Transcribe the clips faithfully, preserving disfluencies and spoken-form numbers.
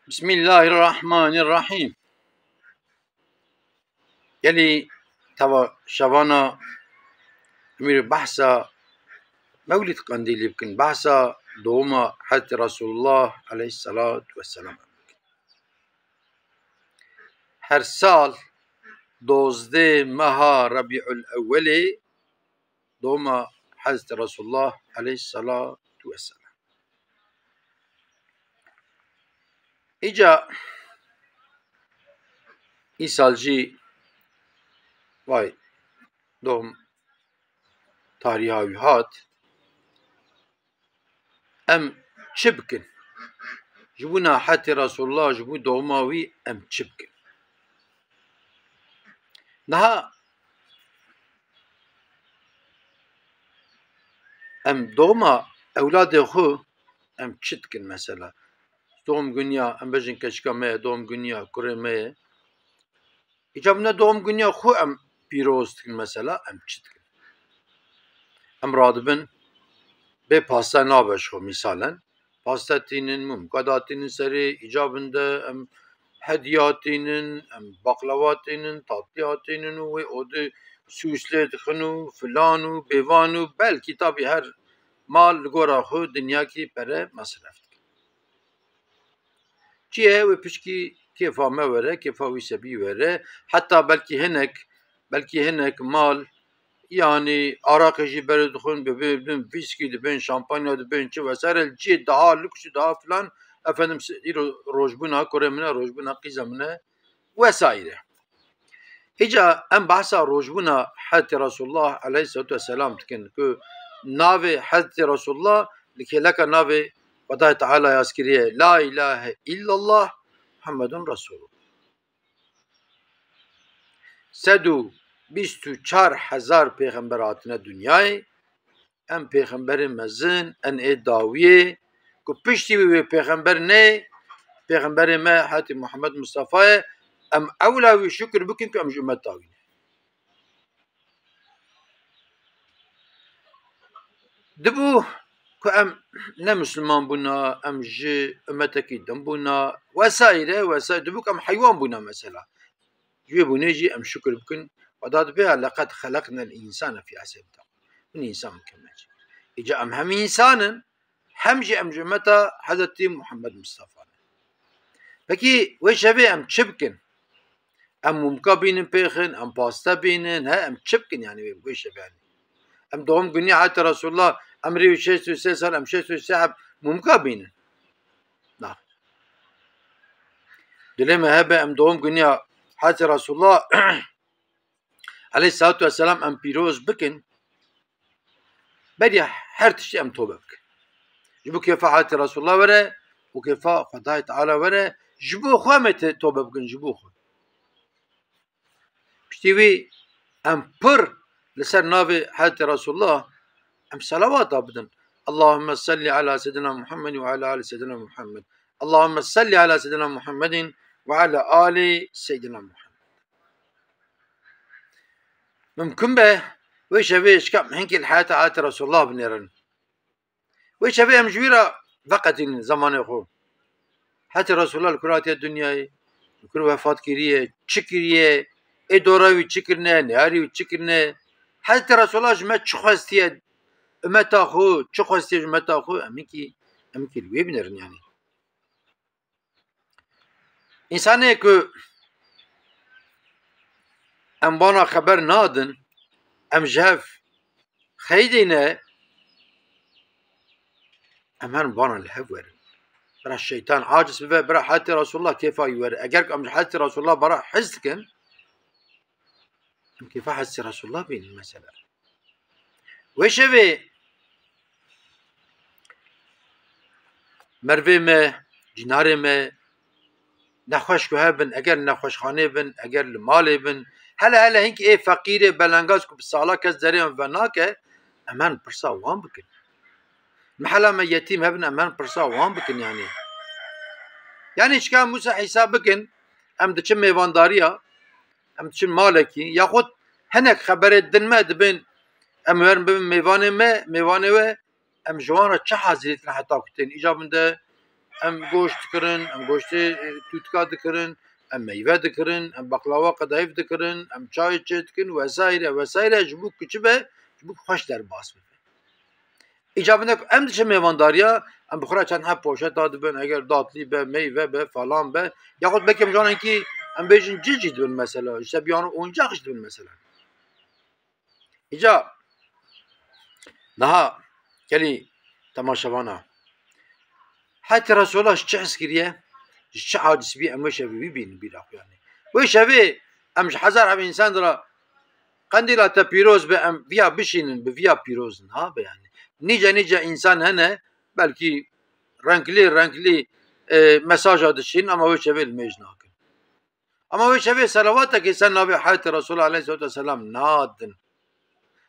Bismillahirrahmanirrahim. Gelî teva şevana emîr behsa Mewlid Qandîlî bikin, behsa doğuma Hezretî Resulullah aleyhissalatu vesselam. Her sal dozdeh meha Rabiul Ewwelê doğuma Hezretî Resulullah aleyhissalatu vesselam. Îca îsal jî vay doğum tariha wî hat. Em çi bikin? Ji bo na Hezretî Resulullah, ji bo doğuma wî em çi bikin? Niha em doğuma ewladê xwe em çi dikin mesela? Doğum günü ya, em bêjin keçika me ye, doğum günü ya kurê me ye. Îca ne doğum günü ya xwe em pîroz dikin mesela, em çi dikin? Em radibin, bê pasta nabe ji xwe, misalen. Pasta tînin, mumka datînin serê, îcabinde em hediya tînin, em baklava tînin, tatliya tînin û wê odê sûslê dixin û filan û bêvan û belkî tabî her mal li gora xwe dinyakî pere mesref dikin. Çi ye wê pişkî kêfa me were, kêfa wî sebî were, heta belkî hinek, belkî hinek mal, yanî araqê jî berê dixwin, bi, bi, bi vîskî dibên, şampanya dibên, çi vesaire, li cihê daha lûks û daha filan, efendim, se-, îro rojbûna kurê min e, rojbûna qîza min e, wesaire. Îca em behsa rojbûna Hezretî Resulullah aleyhissalatu vesselam dikin, ku navê Hezretî Resulullah li kêleka navê Xwedayê Teala yaz kiriye, La ilahe illallah Muhammedun Resulullah. Sed û bîst û çar hezar pêxember hatine dinyayê, em pêxemberên mezin, en ê dawiyê, ku piştî wî wê pêxember neyê, pêxemberê me Hezretî Muhammed Mustafa ye, em ewla wî şukir bikin ku em ji ummeta wî ne. Dibû ku em ne Misliman bûna, em ji ummetekî din bûna, wesaire, wesaire, dibû ku em heywan bûna mesela. Ji wê bûnê jî em şukir bikin. Xweda dibê, "Leqed xeleqnel însane fî ehseni teqwîm." Min însan mukemmel çêkir. Îca em hem însan in, hem jî em ji ummeta Hezretî Muhammed Mustafa ne. Pekî wê şevê em çi bikin? Em mumka bînin pêxin, em paste bînin, he, em çi bikin yani wê, wê şevê yani? Em doğum günü Hezretî Resulullah, emrê wî şêst û sê sal, em şêst û sê heb mumka bînin. Na. Dilê me hebe em doğum günü Hezretî Resulullah aleyhissalatu vesselam em pîroz bikin. Beriya her tiştî em tobe bikin. Ji bo kêfa Hezretî Resulullah were û kêfa Xwedayê Teala were, ji bo xwe em ê te-, tobe bikin, ji bo xwe. Piştî wî em pir li ser navê Hezretî Resulullah em selawata bidin. Allahümme salli ala seyyidina Muhammed ve ala ali seyyidina Muhammed. Allahümme salli ala seyyidina Muhammedin ve ala ali seyyidina Muhammed. Mimkun be wê şevê şikam hinkî li heyata Hezretî Resulullah binêrin. Wê şevê em ji wî re veqetînin zemanê xwe. Hezretî Resulullah li kur hatiye dinyayê, li kur wefat kiriye, çi kiriye, ê dora wî çi kirine, neyarî wî çi kirine. Hezretî Resulullah ji me çi xwestiye, ummeta xwe, çi xwestiye ji ummeta xwe, em hinkî, em hinkî li wê binêrin yani. Însanê ku em vana xeber nadin, em ji hev xeydîne, em herin vana li hev werin. Bira şeytan aciz bibe, bira Hezretî Resulullah kêfa wî were. Eger ku em ji Hezretî Resulullah bara hez dikin, em kêfa Hezretî Resulullah bînin mesela. Wê şevê mervê me, cînarê me, nexweş ku hebin, eger li nexweşxanê bin, eger li malê bin, hele hele hinkî ê feqîrê belengaz ku bi sala kes derê wan venake, em herin pirsa wan bikin. Mehela me yetîm hebin, em herin pirsa wan bikin yani. Yani çika em wisa hesab bikin, em diçin mêvandariya, em diçin malekî, yaxud hinek xeberê din me dibên, em werin bibin mêvanê me, mêvanê we, em ji wan re çi hazirî dikin heta ku tên îca bin de em goşt dikirin, em goştê, e, tûtika dikirin, em meyve dikirin, em baklawa qedayif dikirin, em çayê çê dikin, vesaire, vesaire, ji bo ku çi be, ji bo ku xweş derbas bibe. Îca bine ku em diçin mêvandariya, em bi xwe re çend heb poşeta dibin, eger datlî be, meyve be, falan be, yaxud belkî em ji wan hinkî, em bêjin, cil jî dibin mesela, ji sebiyan û oyuncak jî dibin mesela. Îca niha gelî temaşevana, hetê Resulullah ji çi hez kiriye, ji çi aciz bî, em wê şevê wî bînin bîra xwe, yanî. Wê şevê em ji hezar heb însan re qendîla te pîroz be, em viya bişînin, bi viya pîroz niha be, yanî. Nîce nîce însan hene, belkî renklî renklî, e, mesaja dişînin, ama wê şevê li mêj nakin. Ama wê şevê selawatekê ser navê heyetê Resulullah aleyhissalatu vesselam nadin.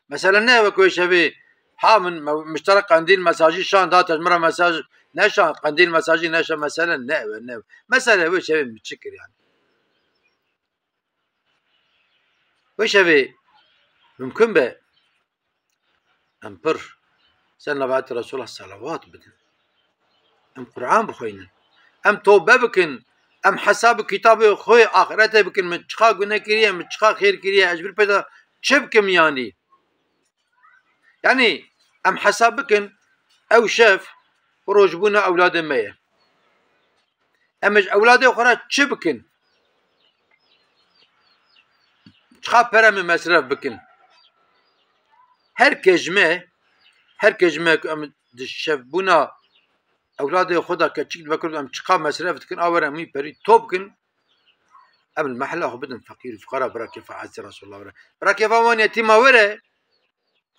Mesele ne wek wê şevê, ha, min me-, mişterek qendîl mesajî şand, ha, te ji min re mesaj neşand, qendîl mesajî neşand, mesele ne ew e, ne ew e. Mesele wê şevê min çi kir, yanî. Wê şevê mimkun be em pir ser navê heyetê Resulullah selawat bidin. Em Quran bixwînin. Em tobe bikin. Em hesab û kitabê xwe yê axretê bikin. Min çiqa gune kiriye, min çiqa xêr kiriye, ez ji vir pê de çi bikim, yanî? Yanî em hesab bikin, ew şev rojbûna ewladê me ye. Em ji ewladê xwe re çi bikin? Çiqa pere min mesref bikin? Her kes ji me, her kes ji me ku em di şevbûna ewladê xwe de keçik dibe kir, em çiqa mesref dikin, a were em wî perî top bikin, em li mehla xwe bidin feqîr û fuqara, bira kêfa heyetê Resulullah were. Bira kêfa wan yetîma were,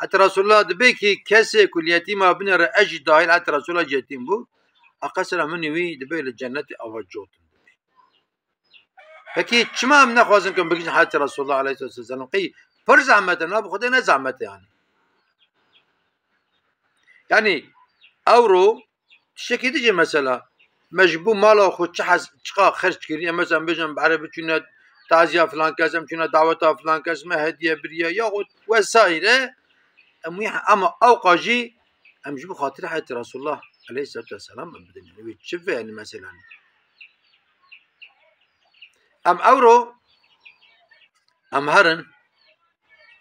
Heta Resulullah dibê ki kesê ku li yetîma binêre, ez jî dahil, heta Resulullah jî yetîm bû, a qesra min û wî dibê li cennetê ava cotin dibê. Pekî çima em nexwazin ku em bigihîjin heta Resulullah aleyhissalatu vesselam? Qey pir zehmet e, na bi Xwedê ne zehmet e, yanî. Yanî ewro tiştekî din jî mesela, me ji bo mala xwe çi hez, çiqa xerc kiriye, mesela em bêjin, bi erebî çûne taziya filan kes, em çûne daweta filan kes, me hediye biriye, yaxud vesaire, em wî, ama ewqa jî em ji bo xatirê heyetê Resulullah aleyhissalatu vesselam em bidin. Yanî wê çi ve, yanî mesela? Em ewro, em herin,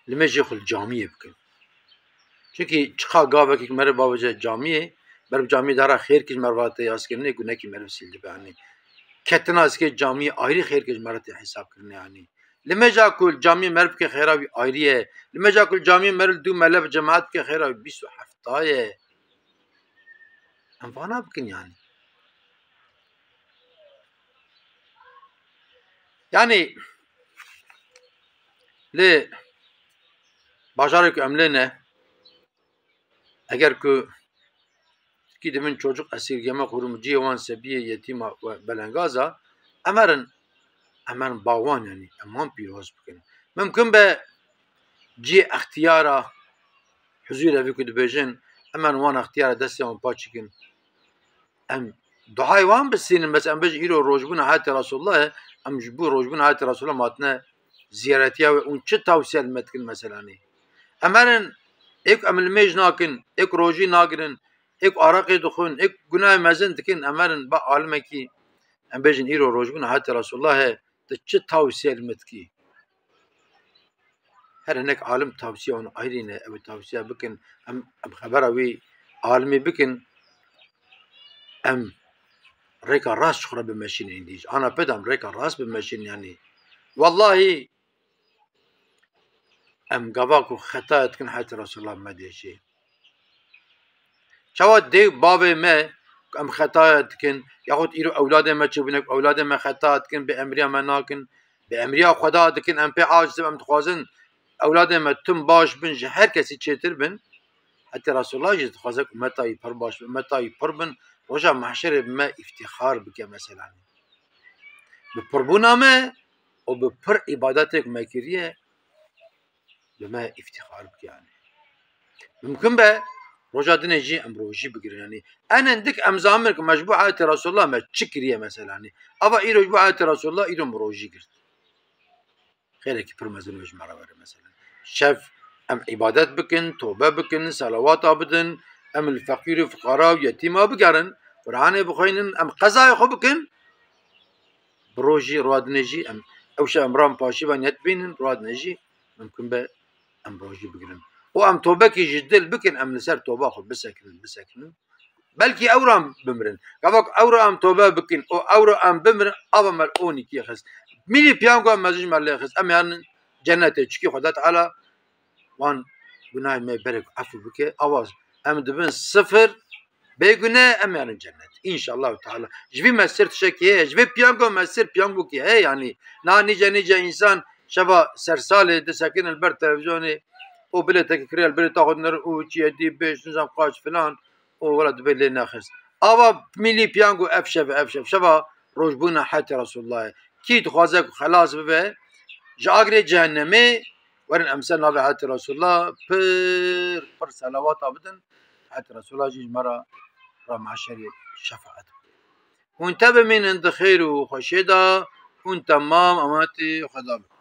li mêjê xwe li camiyê bikin. Çimkî çiqa gavekî meriv bavêje camiyê, meriv camiyê dara xêrkî ji meriva tê yaskirinê, gunekî meriv sîl dibe, yanî. Ketina zikê camiyê ayrî xêrkî ji meriv tê hesabkirinê, yanî. Li mêja ku li camiyê meriv bike xêra wî ayrî ye. Li mêja ku li camiyê meriv dû mele bi cemaat bike xêra wî bîst û hefta ye. Em vana bikin, yanî. Yanî li bajarê ku em lê ne, eger ku Tirkî dibin çocuk esirgeme, kurumciyê wan sebiyê yetîma we belengaza, em herin, em herin ba wan, yanî em wan pîroz bikin. Mimkun be cihê extiyara, huzûr evî ku dibêjin, em herin wan extiyara destê wan paçikin. Em duayê wan bistînin, bes em bêjin îro rojbûna heyetê Resulullah e, em ji bo rojbûna heyetê Resulullah matine ziyaretiya wê, û çi tawsiye li me dikin meselanê? Em herin, êk em li mêj nakin, êk rojî nagirin, êk araqê dixwin, êk gunahê mezin dikin, em herin ba alimekî, em bêjin îro rojbûna heyetê Resulullah e, tu çi tawsiye li me dikî? Her hinek alim tavsiya wan ayrî ne, ew ê tavsiya bikin, em, em xebera wî alimî bikin, em rêka rast ji xwe re bimeşînin êndî. Ji ana pê de em rêka rast bimeşînin, yanî. Wellahî, em gava ku xetaya dikin heyetê Resulullah me dêşê. Çawa dê û bavê me ku em xetaya dikin, yaxud îro ewladê me çêbûne ku ewladê me xetaya dikin, bê emriya me nakin, bê emriya Xweda dikin, em pê aciz in, em dixwazin ewladê me tim baş bin, ji her kesî çêtir bin. Hetê Resulullah jî dixwaze ku ummeta wî pir baş bin, ummeta wî pir bin, roja mehşerê bi me îftîxar bike, meselanê. Bi pirbûna me û bi pir îbadetê ku me kiriye, bi me îftîxar bike, yanî. Mimkun be, roja dinê jî em rojî bigirin, yanî. En hindik em zanin ku me ji bo heyetê Resulullah me çi kiriye, mesela, yanî. Ava îro ji bo heyetê Resulullah, îro em rojî girt. Xêrekî pir mezin wê ji me re were, mesela. Şev em îbadet bikin, tobe bikin, selawata bidin, em li feqîr û fiqara û yetîma bigerin. Qur'anê bixwînin, em qezayê xwe bikin. Bi rojî, rojinê jî em, ew şev em ram paşî ve niyet bînin, rojinê jî mimkun be em rojî bigirin. Û em tobekî ji dil bikin, em li ser toba xwe bisekinin, bisekinin. Belkî ewran bimirin. Gavak ewra em tobe bikin û ewra em bimirin, ava me li onîkiyê xist. Mînî piyango em mezin ji me lê xist. Em yanin cennetê, çikî Xweda Teala wan gunahê me berek efû bike. Ava em dibin sifir, bêgune, em yanin cennet. Înşallah Teala. Ji vî mesir tiştekî heye, ji vê piyango mesir piyangokî heye, yanî na nîce nîce însan şeva sersalê disekinin li ber televîzyonê û bilêtekî kiriye li bilêta xwe dinêrin û çi ye dî bêj, nizam qaç filan û wela dibê lê nexist. Ava mîlî piyango ev şev e, ev şev, şeva rojbûna hetê Resûlullahê. Kî dixwaze ku xelas bibe ji agirê cehennemê, werin em ser navê hetê Resûlullah pir pir selawata bidin. Hetê Resûlullah jî ji me re ra meşerê şefaet bike. Hûn te bimînin di xêr û xweşiyê de, hûn temam ematî Xweda bin.